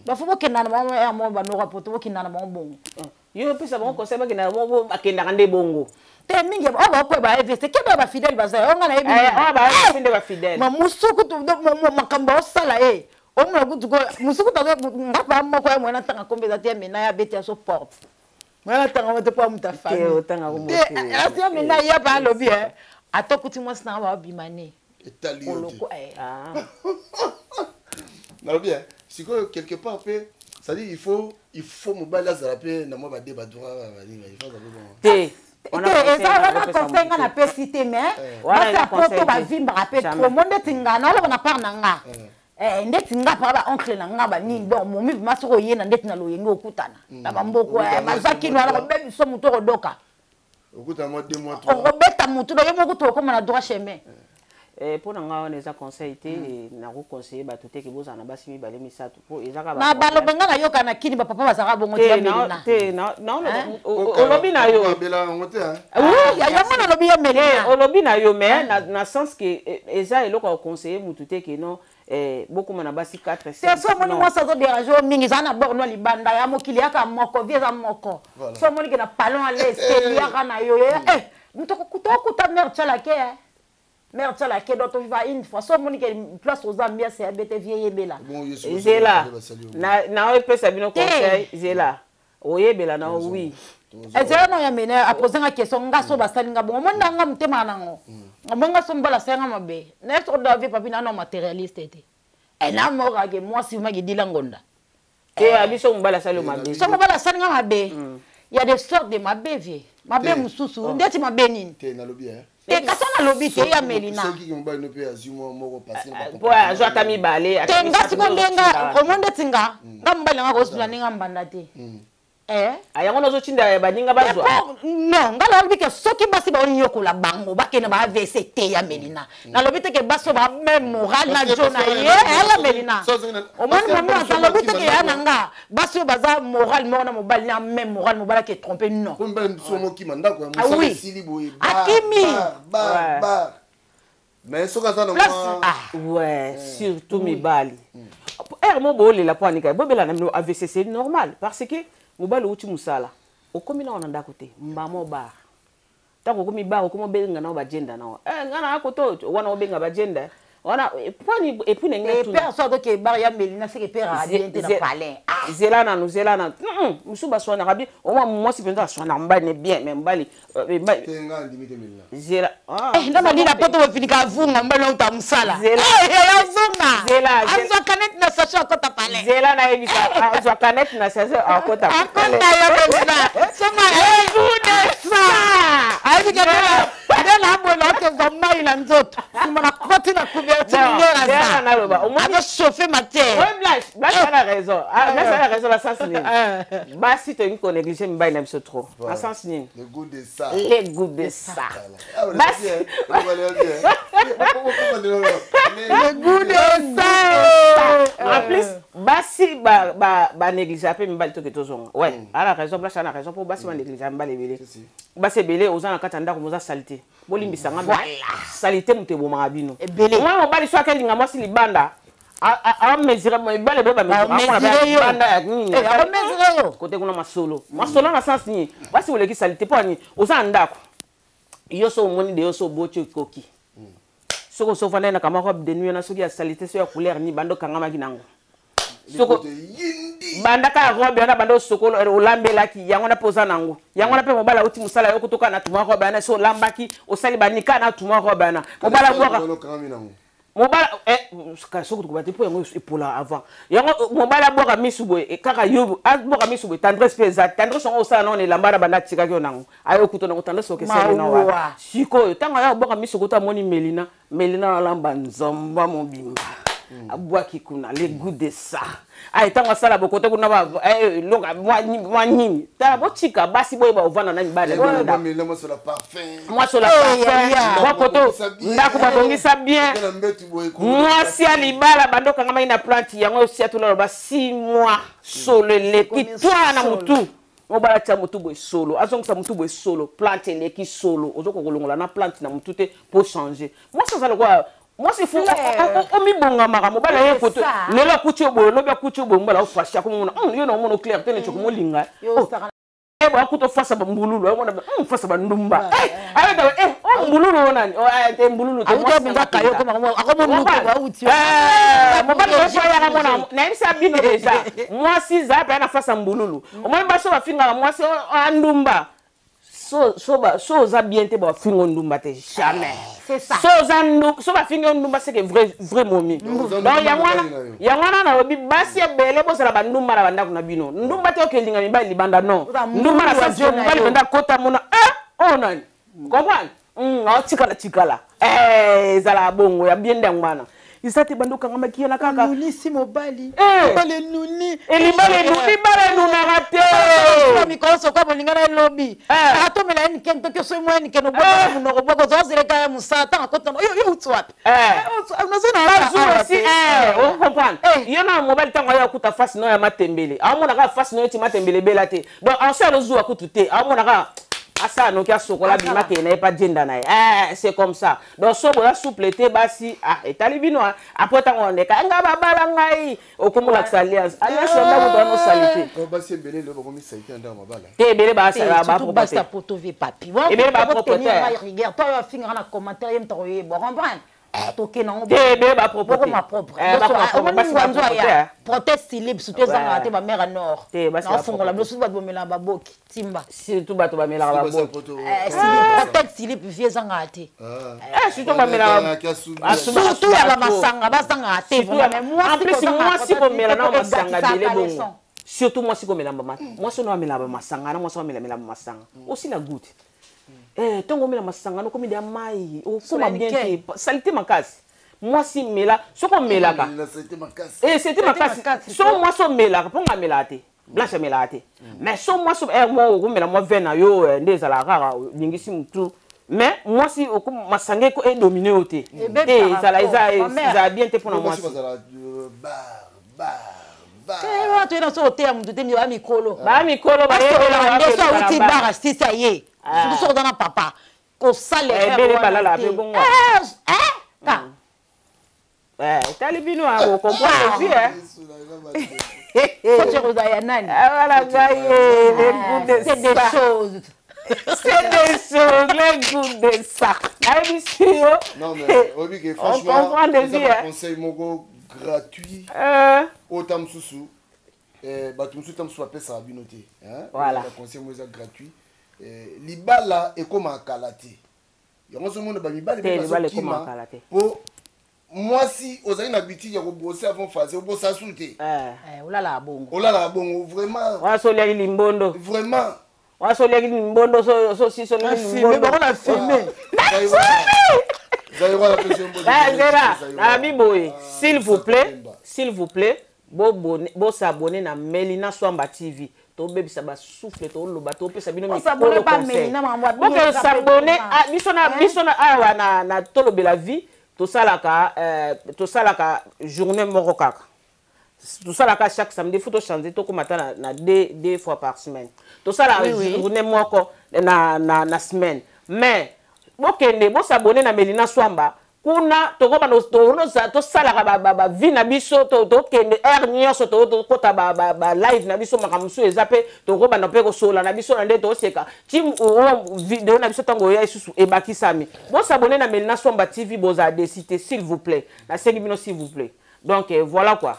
Ba fo bokendaka na bango ya mo ba nora poto bokendaka na bango bongo. Yo opesa bango conseil bakendaka bongo bakendaka nde bongo. Te mingi oyo bakoya ba EVC keba ba fidèle baza oyo nga nayebi. Eh oyo ba nde ba fidèle. Ma musuku makambo osala ye. Omona kutu ko musuku nga pa moko ya mwana tanga kombe za te mena ya beti ya so porte. Mwana tanga moto po muta famille. Te asi ya mena ya pa lobi eh. Atokuti mwasi na ba bima ne. Etali yo te. Nalobi eh sikoyo quelque part pe c'est-à-dire il faut mobali azala mpe na mwa bade badroit banini il faut azala mpe bongo te. Eza wana conseil nga napesi te, mais basi ya poto bavimbaka mpe trop. Mo ndeti nga naoloba na part na nga, ndeti nga paka ba oncle na nga banini. Donc momi vraiment soki oye na ndeti na loyenge okutana na bamboko baza kino wana kobebi so motu okodoka okobeta motu do yo moko to okóma na droit chemin. Mpo na ngai wana eza conseil te. Nakoconseille bato te ke bozala na basi mibale, misato, mpo eza kaka na baloba. Nga nayoka na kini bapapa bazalaka bongo. Tia te, olobi na yo. Yango nalobi yo melina. Olobi na yo, mais na sens ke eza eloko ya koconseille mutu te ke non, bokóma na basi 4. Te, so omoni mwasi azoderange yo mingi, ezala na bord no libanda ya mokili, yaka moko vie eza moko. So omoni ke na palon aleste eliaka na yo, moto okuta mare tialake, mare tialake. Donc toviva une fois. So omoni ke place oza ambiance ya bete vie, yebela. Zela, naopesa bino conseil, zela oyebela na oui. Ezala no ya mene aposenga question. Nga so basalinga bongo, omoni na nga motema nango, omoni nga so mobali asalinga mabe naye soko da vie papi nano matérialiste te ena mokake mwasi maki dila ngonda. Te, ya biso mobali asali yo mabe. So mobali asalinga mabe, ya des sortes de mabe vie, mabe mosusu ndeti mabe nini? Te, nalobi. Te, kasi nalobi te ya melina. Soki mobali no mpe azwi mwa moko parce po azwa ata mibale. Te, nga siko ndenga omo ndeti nga nga mobali nanga kozula ndenge mbanda te. Yango nazotinda baninga bazwa. Non, nga nalobi ke soki basi baonyokola bango bakende ba AVC te ya melina. Nalobi te ke basi oyo ba même moral na jo na ye ya melina. Omoni momi alobi te ke ya na nga basi oyo baza moral moko na mobali na même moral, mobali ake trompe, non. Oui, akimi. Mais soki aza na ouais, surtout mibali ere mo boolela mpo anika bobela na bino AVC, c'est normal, parce que mobali outi mosala, okomi nao na ndako te, mbamo bar. Ntango okomi bar, okomi obenga nao bagenda nao nga na akoto wana, obenga bagenda wana pwani et puis ndenge père so azoke bar ya melina seke père abien te na palais. Zela nanu, zela nanu. Mosusu baswanaka bien, omwa mwasi mpenza aswanaka mobali ne bien, mais mobali zela. Ndo malila po to bofinika avunga mobali auta mosala azonga azwa canette na sachet akota palais. Zela nayebisa, azwa canette na sachet akota. Akota yo mpenza soma evunesa ayebi ke nde nabola akezwa mai na nzoto nsima na koti na couverture nde azochauffe matière. Blanche ana raison, Blanche ana raison na sens nini? Basi tolingi konéglige mibali na biso trop na sens nini? Le goût de ça. Le goût de ça. Basi le goût de ça. En plus basi banéglige mpe mibali toke tozonga. Ouais, ana raison, Blanche ana raison, mpo basi banéglige mibali ebele. Basi ebele oza na kati ya ndako moza saleté, bolimbisanga, saleté moto ebomaka bino. Omoi mobali so akelinga mwasi libanda, amesure mibali ebele bamesure ya nini kote kuna masolo masolo na sens nini? Basi boleki saleté mpo ani oza na ndako yo so omoni de yo so oboti okoki soki osofandai na kama robe de nuit wana, soki ya saleté, so ya couleur nini, banda okangamaki nango soko banda kaka robe wana, banda osokolo olambelaki yango wana mpe oza nango yango wana mpe mobali auti mosala yo kutoka na tuma robe wana, so olambaki osali banika na tuma robe wana, mobali abwaka mobali soki tokoba te mpo yango epola avant yango mobali abwaka misu boye kaka yo abwaka misu boye. Tendresse mpe eza tendresse yango osala nango na elamba na banda atikaki yo nango ayo kuta nango tendresse okesali na wana. Sikoyo ntango aya abwaka misu kuta amoni melina, melina alamba nzomba mobimba abwaki kuna, le goût de ça. Ay ntango asala bokote kuna eloko mwa nini, tala botika basi boyeba ovanda na mibali. Mwasola parfum mwakoto ndako babongisa bien, mwasi ya libala bando okangamaki na plante yango osia tuna loba 6 mois solo eleki twa na motu. Mobali atia motu boye solo, azongisa motu boye solo, plante eleki solo, ozokoka kolongola na plante na motu te po changer. Mwasi aza lokola mwasi fu omibongamaka, mobali aye foto lelo akuti yo boye, lobi akuti yo boye, mobali aofashi akomomona yo na omona clair te neti okomolinga. Ebo akuta face ba mbululu, amona face ba ndumba. Eh, ayeta eh oh mbululu ona ni. Oh te mbululu te. Auta mpenza kayo koma akomona luko auti. Eh, mobali oyo ya mona na yebisa bino deja. Mwasi za pe na face mbululu. Omoni baso bafingaka mwasi andumba. So so ba so oza bien te ba fingo ndumba te jamais. C'est ça. So oza ndu so ba fingo ndumba c'est que vrai vrai momi. Donc yango wana nalobi basi ebele bozala bandumba na bandako na bino. Ndumba te okelinga mibali libanda non. Ndumba na sens mobali mpenza akota mona eh oyo nani. Comprendre? Aotikala tikala. Eh ezala bongo ya bien nde yango wana. Eza te bando okangamaki ye na kaka. Nunisi mobali. Mobali enuni. Elibala enuni, libala enunaka te. Mikolo soko bolinga na elobi. Atomela ye nikeni toki soki mwa nikeni obwaka monoko bwaka ozwa zeleka ya mosala ntango akota yo yo uti wapi? Nazo si o comprendre. Yo na mobali ntango aya akuta face no ya matembele. Aomona kaka face no eti matembele ebela te. Donc en soi alozuwa kutu te. Aomona kaka asala noki asokola bima kende na ye pa jenda na ye. C'est comme ça. Donc so boza souple te basi ah etali bino après ntango ondeka nga babala ngai okomolakisa alliance alliance ya ndako towana osali te basi ebele lelo bakomi salite na ndako mabala te ebele basala basi ya poto vie papi ebele bapropre te rigueur to oyo afingaka na commentaire ye moto akoyeba comprendre tokende yango te ebele bapropre bokoma propre omoni ngwanzo aya proteste silip surtout ezangaka te bamare ya nord naofungola bino surtout bato bomelaka baboki timba surtout bato bamelaka baboki proteste silip vie ezangaka te surtout bamelaka surtout ya bamasanga bazangaka te en plus mwasi komela na masanga ebele bongo surtout mwasi komela mwasi ono amela bamasanga na mwasi amela bamasanga osila goutte ntongo omela masanga nokomi deya mai okoma bien te salite makasi mwasi mela soki omelaka salite makasi so mwasi omelaka mpo nga amelaka te blanche amelaka te mais so mwasi okomela mwa vin na yo nde ezalaka kaka olingisi motu mais mwasi masanga edomine yo te te ezala bien te mpona mwasi toyena so oteya motu te ba mikolo ba mikolo basololaka nde so awuti bar asisi aye surtout soki oza na papa kosala ebele balala mpe bongo ka etali bino bocomprendre vie faut kozala ya nani voilà ngai le goût de c'est des choses c'est des choses le goût de ça nayebisi yo non mais oyebi ke franchement eza conseil moko gratuit oyo ta mosusu bato mosusu ta mosusu bapesaka bino te conseil moko eza gratuit libala ekomaka kala te yango ozomona bamibali mpe bazokima po mwasi ozali na habitude ya kobrose avant phase obosa su te olalaka bongo olalaka bongo vraiment wana oliaki limbondo vraiment wana oliaki limbondo bango na filme zera nabi boye s'il vous plaît s'il vous plaît bosabone na Melina Swamba TV tobebisa basouffle toloba topesa bino mikolo conseil boke s'abonner biso na biso na awa na tolobela vie tosalaka tosalaka journée moko kaka tosalaka chaque samedi faut tochanger tokóma ata na deux fois par semaine tosalaka journée moko na semaine mais bokende bosabone na Melina Swamba kuna tokobanda tosalaka bavie na biso tokende heure nyonso tokota balive na biso makambo mosusu eza mpe tokobanda mpe kosola na biso na nde toseka ti video na biso ntango oya lisusu ebakisami bosabone na Melina Swamba TV bozala déçus te s'il vous plaît nasengi bino s'il vous plaît donc voilà quoi.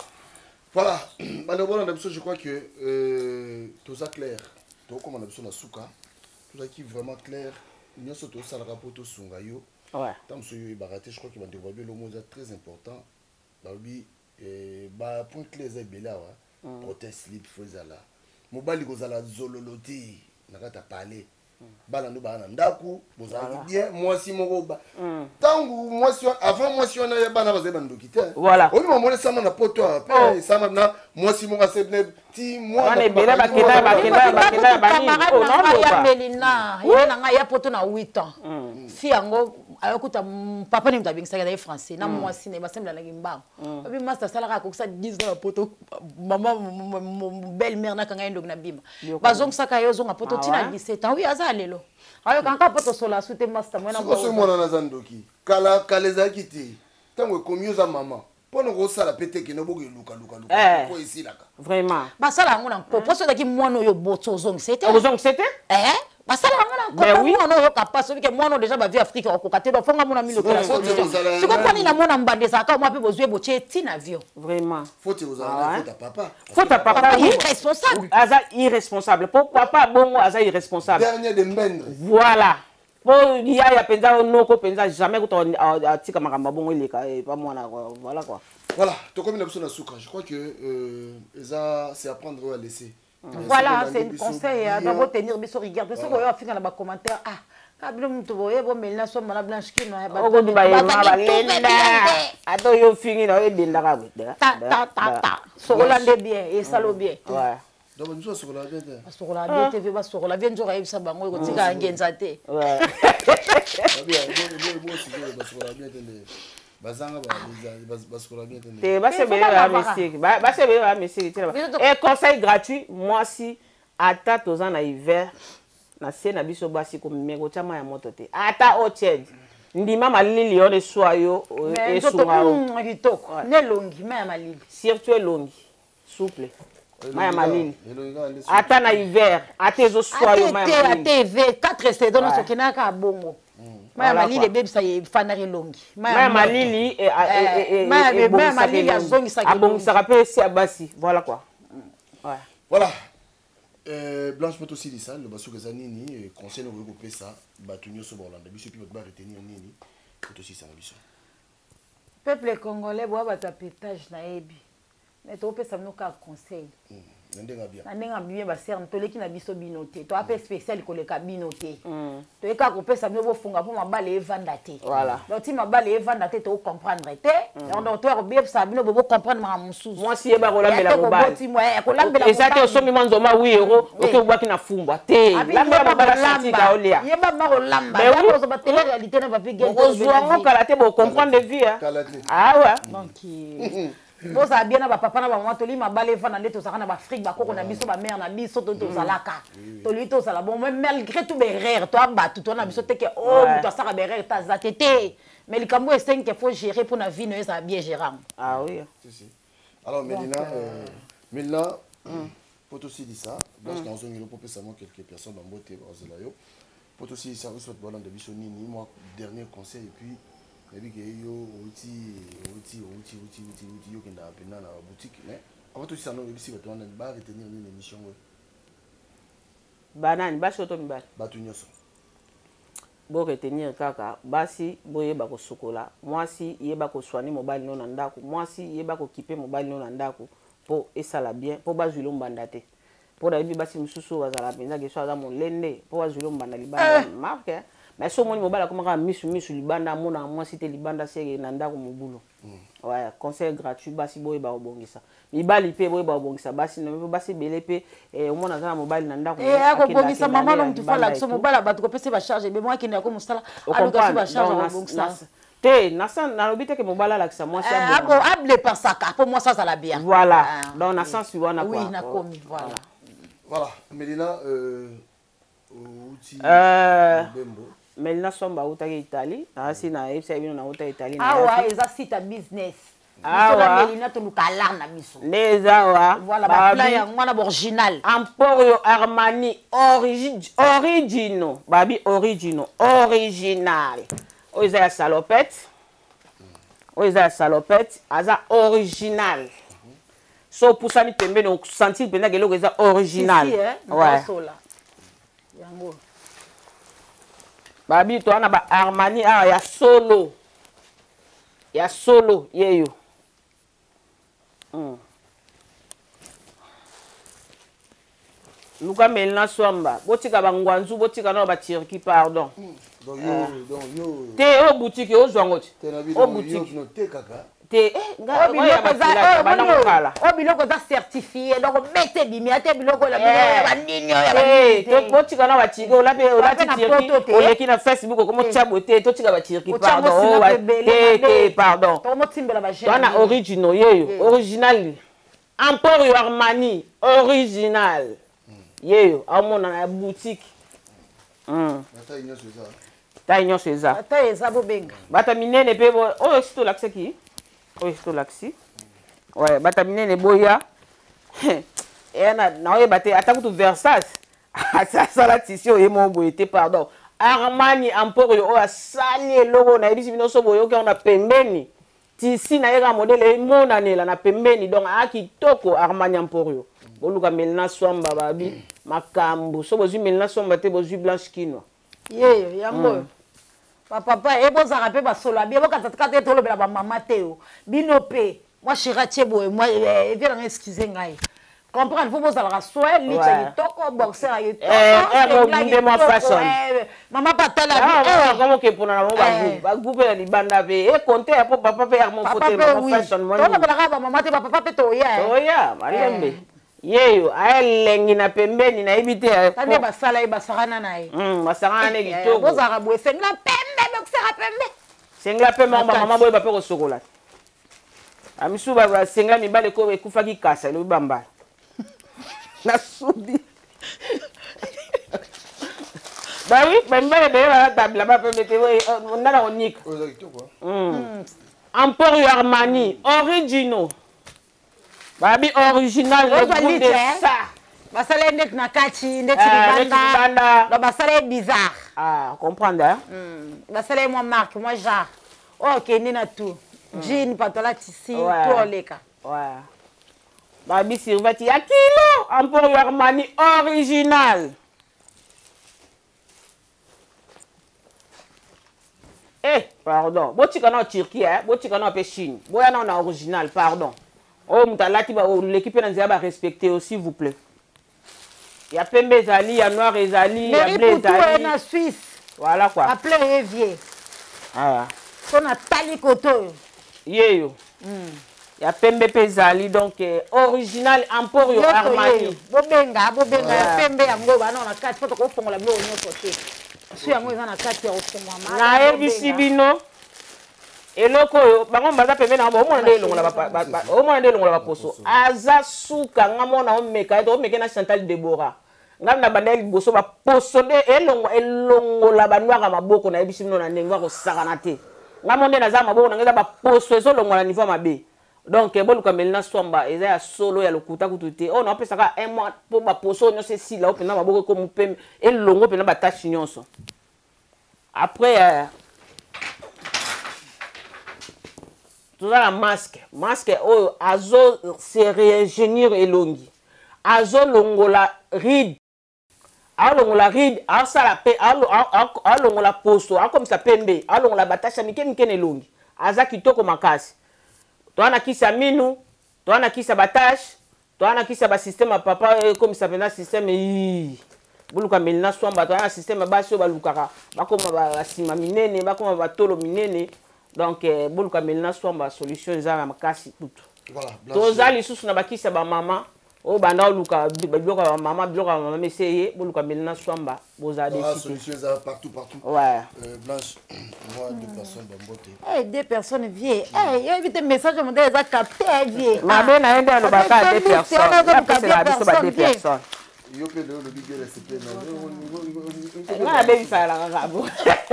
Voilà bandeko bolanda biso, je crois que toza clair tokóma na biso na suka tozalaki vraiment clair nyonso tosalaka mpo tosunga yo ntango mosusu oyo oyebaka te. Je crois que bandeko babi elomo eza très important balobi bapoint clé eza ebele awa protège slip faut ezala mobali kozala zololo te na kati ya palais bana ndo baa na ndako bozalaki bien mwasi moko ntango mwasi avant mwasi wana ya bana bazali bandoki te oyi mamona esama na poto mpe esama na mwasi moko asebne ti mwana ya Melina ye na ngai ya poto na 8 ans fi yango. Ayokuta papa ni moto abengisaki, azali français na mwasi na ye, basembelanaki mbango. Babi master asalaka, akokisa 10 ans na poto, mama belle mère nakanga ye ndoki na bima, bazongisaka ye, ozonga poto ntina 17 ans. Oui, aza lelo ayokanga mpo tosola su te, master. Soki mwana aza ndoki, kala kala ezalaki te. Ntango ekomi, oza mama, mpona kosala pe te, kende boke lukalukaluka po esilaka. Vraiment. Basala yango na nko, mpo soki ozalaki mwana oyo boti, ozongisa te. Ozongisa te. Basala yango na nko, mwana oyo yoka mpasi, obike mwana oyo déjà bavie Afrique okoka te, donc fonga mona milokela solution. Sikoyo mpo nini namona mbanda ezalaka mwa mpe bozwi botie ntina avion? Vraiment. Faute ozala faute ya papa. Faute ya papa. Irresponsable. Aza irresponsable po papa bongo aza irresponsable. Dernier de mbendre. Voilà, po yaya mpenza, noko mpenza, jamais kuta atika makambo ya bongo eleka pa mwana. Voilà quoi. Voilà, tokomi na biso na suka. Je crois que eza c'est à prendre ou à laisser. Voilà, c'est un conseil donc tenir biso rigueur mpe soki oyo afinga na bacommentaire, ah, ka bino moto boye bomelina somba na Blanche Kino. Okoki bayema balenda, ata oyo ofingi na oyo edendaka. Ta sokola nde bien, esalo bien. Donc biso basokola bien te. Basokola bien te, basokola bien, nzoka ayebisa bango ekotika ngenza te. Basokola bien te nde bazanga, basokola bien te. Te, basebele bamisiki, basebele bamisiki tina. E conseil gratuit, mwasi, ata toza na hiver na se na biso, basi komeka otya mai ya moto te, ata o tiède. Ndima malili wana eswa yo, esunga yo. Kitoko nelongi mai ya malili. Surtout elongi souple, mai ya malili, ata na hiver, ata ezoswa yo, mai ya malili. Ata eve 4 saison nyonso okendaka bongo, mai ya malili ebebisa, efandaka elongi. Mai ya malili. Mai ya malili azongisaka. Abongisaka mpe esi ya basi. Voilà quoi. Voilà. Blanche, mpo tosilisa, loba soki eza nini conseil okoki kopesa bato nyonso bakolanda biso, mpe bato baretenir nini, po tosilisa na biso. Peuple congolais, boya bato ya pétage, nayebi, mais topesa bino kaka conseil. Na ndenge bien. Na ndenge bien, basere toleki na biso bino te, toya mpe spécial koleka bino te. Toye kaka kopesa bino bofunga mpo mabala evanda te. Donc ti mabala evanda te, tocomprendre te. Donc toya kobiebisa bino bo bocomprendre makambo mosusu. Mwasi, yeba kolambela mobali. Kolambela. Eza te osombi mwa nzoma 8 euro, oke obwaki na fumbwa te. Lambela mobali, asantika olia. Yeba ma kolamba, ozwa télé réalité na papi. Okozwa yango kala te, bocomprendre vie. Awa. Donc bozala bien na bapapa na bamama. Toli mabala evanda nde tozalaka na baafrike, bakoko na biso, bamare na biso, to tozalaka, tolingi tozala bon. Mais malgré tout baerreur, toa bato, toa na biso teke o moto asaka baerreur te, aza te te. Mais likambo esengi ke faut gérer mpo na vie no ezala bien gérant. Ah oui. Si, si. Alors Mélina, Mélina, po tosilisa, Blanche, nazongeli po opesa mwa quelques personnes bambote bazela yo. Po tosilisa, biso bato balanda biso, nini mwa dernier conseil? Et puis nayebi ke yo outi outi outi outi outi outi, yo okendaka mpena na boutique. Mais avant tosilisa no, oyebisi bato wana baretenir nini émission oyo? Banani, basi oto mibali? Bato nyonso. Boretenir kaka, basi boyeba kosukola. Mwasi, yeba koswani mobali no na ndako. Mwasi, yeba kokipe mobali no na ndako mpo esala bien, mpo bazwila mbanda te. Mpo nayebi basi mosusu oyo bazala mpenza ke so aza molende mpo bazwila mbanda libanda marke. Mais so omoni mobali akomaka misu misu libanda, amonaka mwasi te libanda, seke na ndako mobulu. Ouais, conseil gratuit, basi boyeba kobongisa mibali, mpe boyeba kobongisa basi na mpe basi ebele mpe omona aza na mobali na ndako. Akobongisa mama no, mutu fala biso mobali ya bato kopesa bacharge ebe mo akende yako mosala, aluka so bacharge akobongisa. Te, nalobi te ke mobali alakisa mwasi. Adépensaka mpo mwasi azala bien. Voilà, donc na sens wana. Oui, nakomi, voilà. Voilà, Mélina, outi Bembo. Melina Somba autaki Italie, naasi nayebisa bino nauta Italie. Awa eza site ya business. Awa Melina, toluka alar na biso. Nde eza awa. Voilà, baplan yango wana baoriginal. Emporio Armani origino, babi origino, original. Oyo eza ya salopette, oyo eza ya salopette, aza original. So opusani pembeni, osentir mpenza eloko eza original. Ouais. Yango. Babi toza na ba Armani awa ya solo, ya solo yeyo. Luka Melina Swamba, botika bangwanzu, botika nao baturki, pardon. Te, oyo boutique ozwango te, o boutique. Te, eh, nga oyo ya makila banda kokala. Oyo biloko eza certifié, donc obete ebimi ate biloko ya eh. banini oyo ya banini te. Botika na batirki, olapi olati tirki, oleki na Facebook okomotia boye te, totika batirki pardon. Oh, te te pardon. Tokomotimbela ba jeune. Wana original yeyo, original. Emporio Armani original. Yeyo aomona na boutique. Taille nyonso eza. Taille eza bobenga. Bata minene pe oyo esi tolakisaki. Oyo esi tolakisi. Ouais, bata minene boya. Eya na naoyeba te ata kutu Versace asala tisi oyo ye moko boye te pardon. Armani Emporio oyo asali eloko nayebisi bino so boyoki yango na pembeni. Tisi na ye kaka modele emonanela na pembeni donc aa kitoko Armani Emporio. Boluka Melina Swamba babi makambo so bozwi Melina Swamba te bozwi Blanche Kinwa. Yeyo yango oyo. Ba papa e bozalaka mpe basolo ya bien bokata kaka te tolobela bamama te yo bino mpe mwa shira tie boye mwa evie nanga excuse ngai comprendre fo bozalaka soin licha Ouais. kitoko boxer ya Eh, eh, nde mwa fashion. mama mpe atala komoke mpona na bango bagu bagu mpe na libanda mpe ekonte ya mpo papa mpe armo papa fote mpe mama oui fashion mwa nini. tolobelaka bamama te bapapa mpe toya eh. Toya malembe yeyo aelengi na pembeni nayebi te eh, tande basala ye basakana na ye basakana ne kitoko bozalaka boye sengela pembe boxer pembe sengela pembe yango bamama boyeba mpe kosokola bamisusu basengela mibale ko ekufaki kasa elobi bambala nasubi bawi bamibale ebele balata bilamba pembe te nana konika Emporio Armani original babi original le goût de ça basala ye ndeti na kati ndeti libanda donc basala ye bizarre ah comprendre hein? Basala ye mwa marque mwa genre oyo okende na tout jean pantola tisi to oleka ouais. Babi survati ya kilo Emporio Armani original. Eh, pardon. Botika na Turquie, eh? Botika na pe Chine. Boya na na original, pardon. Oh, mutu alati ba oleki pe na nzela ba respecter aussi, s'il vous plaît. Ya pembe ezali, ya noir ezali, ya bleu ezali. na Suisse. Voilà quoi. Appelé ye vieux. Ah. So na tali koto. Yeyo. Ya pembe pe ezali donc original Emporio Armani. Bobenga, bobenga ya pembe yango bana na kati po tokofongola biloko nyonso te. So yango eza na kati ya kofongwama. Nayebisi bino eloko oyo bango baza pembeni na bango omona nde elongola omona nde elongola baposo aza suka nga mona omeka ye omeke na Chantal Deborah nga na banda liboso baposo nde elongola banwaka maboko nayebisi bino na ndenge akosakana te nga mo nde naza maboko na nga eza baposo ezolongola niveau mabe donc boluka Melina Swamba eza ya solo ya lokuta kutu te oyo naopesaka un mois mpo baposo nyonso esila oyo mpenza maboko ekomi pembe elongo mpenza batache nyonso après toza na masque masque oyo azo se réingénier elongi azolongola ride alongola ride asala pe alongola poso akomisa pembe alongola batasha mike mike na elongi aza kitoko makasi toza na kisi ya minu toza na kisi ya batashe toza na kisi ya basysteme ya papa ekomisa mpenza systeme ii boluka Melina Swamba toza na systeme ya basi oyo balukaka bakoma basima minene bakoma batolo minene donc boluka Melina Swamba solution eza na makasi kutu toza lisusu na bakisi ya bamama oyo banda oluka biloko ya bamama biloko ya bamama ese ye boluka Melina Swamba bozala dessus solution eza partout partout. Ouais. Blanche, moi deux personnes bambote. Eh deux personnes vieux. Eh yo bite message modèle eza capté vieux. Mabe na yende alobaka deux personnes. Apesela biso ba deux personnes. Yo mpe lelo olobi bien respect na nga nabebisaka kaka bo.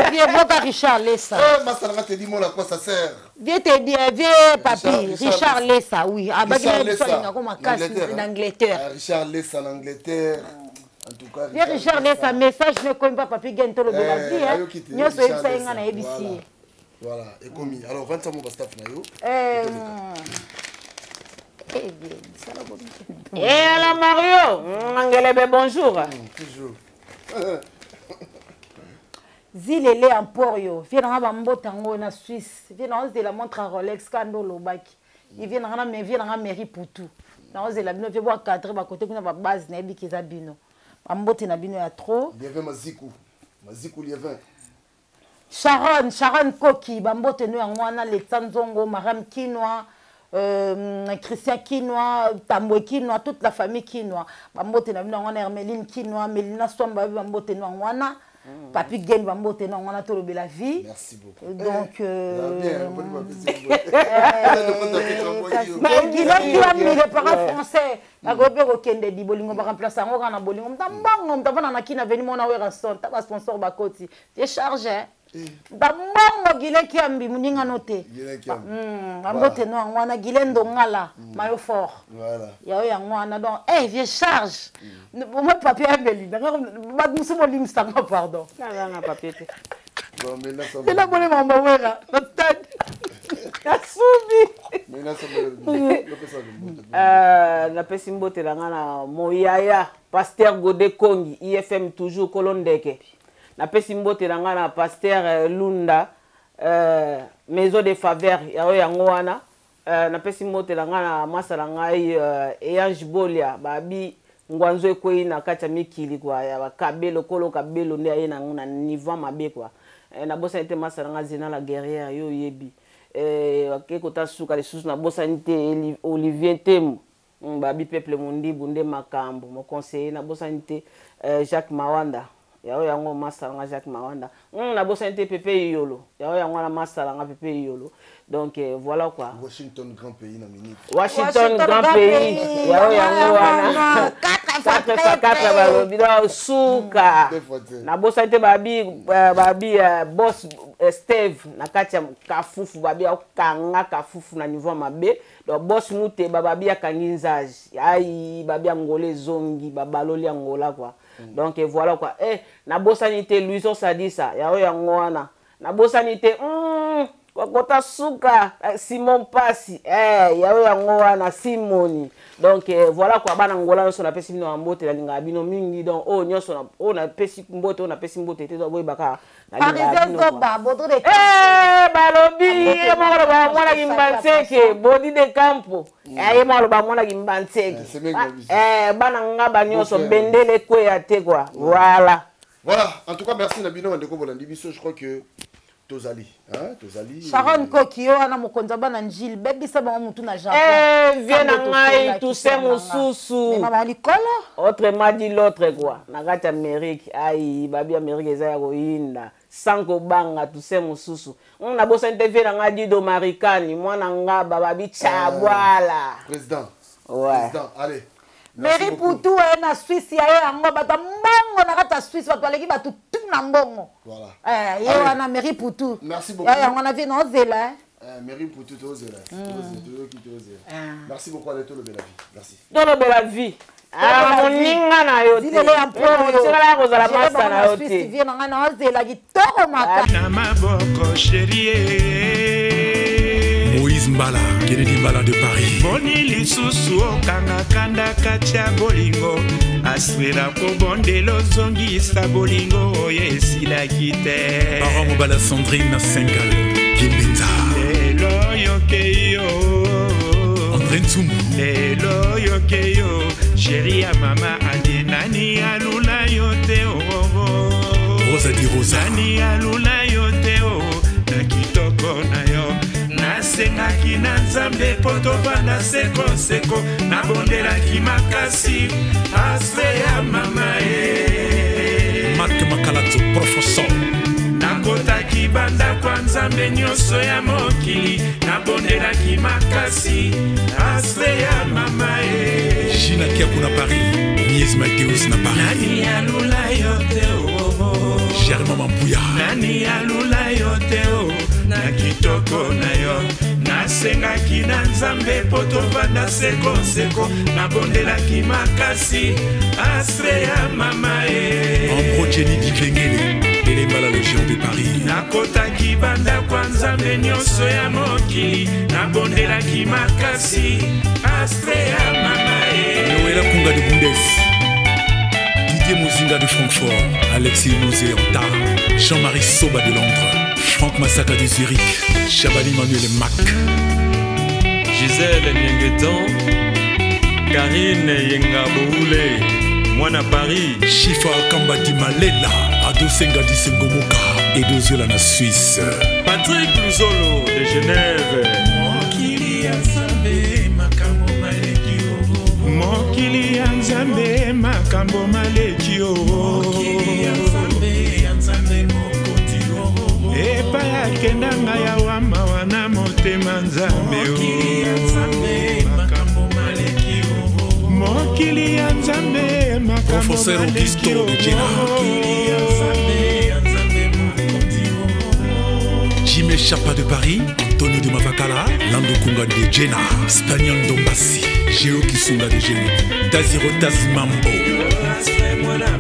Vieux boka Richard Lessa. Eh masala nga te dis moi la quoi ça sert. Vieux te dit vieux papi Richard Lessa oui. Abaki na biso alinga ko makasi na Angleterre. Richard Lessa na Angleterre. En tout cas, vieux Richard Lessa message ne komi pa papi gen tolo de la vie hein. Nyonso oyebisa ye nga nayebisi ye. Voilà, ekomi. Alors 25 mois staff na yo. Eh bien, sala bon. Eh ala Mario, Mangelebe bonjour. Toujours. Zilele Emporio, viens na bambota ngo na Suisse, viens na ozela montre Rolex kando lobaki. Il vient na mais viens na mairie pour tout. Na ozela bino viens boire cadre ba côté kuna ba base na yebi kiza bino. Bambote na bino ya trop. Lievin Maziku. Maziku Lievin. Sharon, Sharon Koki, bambote no yango wana, Lexa Nzongo, Maram Kinwa, Christian Kinwa, Tambwe Kinwa, toute la famille Kinwa. Bambote na bino yango wana, Hermeline Kinwa, Melina Swamba, bambote no yango wana. Papi Gen, bambote no yango wana, tolobela vie. Merci beaucoup. Donc, Bien, les parents français bakoki mpe kokende di bolingo baremplace yango kaka na bolingo mta mbongo mta vanda na kina veni mona werason ta basponsor bakoti te charge mta mbongo gile kiambi moningano te bambote no yango wana gile ndongala mayo fort yayo yango wana. Donc eh vie charge moi papier ambeli bato mosusu bolimisanga, pardon. Naza papier te. Ela bole mamba wera na stade nasubi. Napesi mbote na nga na moyaya pasteur Gode Kongi, IFM toujours kolo ndeke. Napesi mbote na nga na pasteur Lunda, maison de faveur yayo yango wana. Napesi mbote na nga na masa na ngai Eyange Bolia, babi ngwanzo ekwei na kati ya mikili kwa ya bakabelo kolo kabelo nde aye nango na niveau mabe kwa. Nabosani te masa na nga Zena la guerrière, yo oyebi. Ake kota suka lisusu, nabosani te Olivier Temu, babi peuple mondibu nde makambo mo conseiller. Nabosani te Jacques Mawanda, yao yango masala nga Jacques Mawanda. Nabosani te Pepe Yolo, yao yango wana masala nga Pepe Yolo. Donc voilà quoi. Washington grand pays na minute. Washington grand pays, yao yango wana 4 x 4 balobi donc suka. Nabosani te babi boss Steve na kati ya kafufu, babi akanga kafufu na niveau mabe. Donc boss Muteba, babi akangi nzaji ai, babi angole zongi babaloli angola quoi. Donc voilà quoi. Nabosani te Luiso Sadisa, yao yango wana. Nabosani te kota suka Simon Pasi, yao yango wana Simoni. Donc voilà quoi, bana ngola nyonso napesi bino mbote, nalinga bino mingi. Donc oyo nyonso oyo napesi mbote, oyo napesi mbote te, donc boyebaka. Parisien Zoba, Bodri de balobi ye moko aloba mwana kimbanseke Bodi de Campo, ye moko aloba mwana kimbanseke. Bana ngaba nyonso bendele ekweya te quoi. Voilà. Voilà, en tout cas merci na bino bandeko bolandi biso, je crois que tozali, hein, tozali. Sharon Koki wana mokonzi bana Njil, bebisa bango mutu na Japon. Vie na ngai Toussaint mosusu. Mama likolo. Autrement dit l'autre quoi. Na kati Amérique, ai babi Amérique eza ya koyinda. Sans kobanga Toussaint mosusu. Nabosani te vie na ngai Dido Marikani, mwana nga babi Chabwala. Président. Ouais. Président, allez. Mary Poutou na Suisse ya yo yango bato mbongo na kati ya Suisse, bato baleki bato tu na mbongo. Voilà. Ye wana Mary Poutou. Merci beaucoup. Ya yango na vie na ozela. Mary Poutou tozela. Tozela. Merci beaucoup, allez, tolobela vie. Merci. Tolobela vie. Ah moninga na yo te. Otikala kozala masa na yo te. Vie na nga na ozela kitoko maka. Na maboko chérie. Moïse Mbala, Kennedy Mbala de Paris. Boni lisusu okanga kanda kati ya bolingo, aswela kobondela ozongisa bolingo oyo esilaki te. Parent Mobala Sandrine Sengal, Kimbenza. Lelo yoke yo. André Ntsumbu. Lelo yoke yo, chéri ya mama adi nani alula yo te oh. Rosa di Rosa. Nani alula yo te oh, na kitoko na yo. Nasengaki na Nzambe po tovanda sekoseko, nabondelaki makasi ase ya mama ye. Marc Makalato, professeur. Nakotaki bandako ya Nzambe nyonso ya mokili, nabondelaki makasi ase ya mama ye. Gina Kiaku na Paris, Mies Mateus na Paris. Nani alula yo te oh, Germain Mampuya. Nani alula yo te oh, na kitoko na yo. Nasengaki na Nzambe po tovanda sekoseko, nabondelaki makasi ase ya mama ye. Ambro Jenny Dikengele, Elembala le géant de Paris. Nakotaki bandako ya Nzambe nyonso ya mokili, nabondelaki makasi ase ya mama ye. Noëlla Kunga de Bundes, Didier Mozinga de Francfort, Alexis Mosé-Anta, Jean-Marie Soba de Londres, Franck Masaka de Zurich, Chabani Manuel Mac, Gisèle Nienguetan, Karine Yenga Boule, Mwana Paris, Chifa Kamba Dimalela, Ado Sengadi Sengomoka Edoziola na Suisse. Patrick Luzolo de Genève. Mokili ya Nzambe makambo maleki o. Mokili ya Nzambe makambo maleki o. Mokili ya Nzambe ya Nzambe mokonzi o. Epai akenda ngai awa mawa na motema Nzambe o. Mokili ya Nzambe makambo maleki o. Mokili ya Nzambe makambo Professeur maleki Augusto o. de Jena. Mokili ya Nzambe ya Nzambe mokonzi o. Jimé Chapa de Paris, Antonio de Mavakala, Lando Kunga de Jena, Spaniel Dombassi, Géo Kisunga de Genève, Taziro Tazimambo. Mwana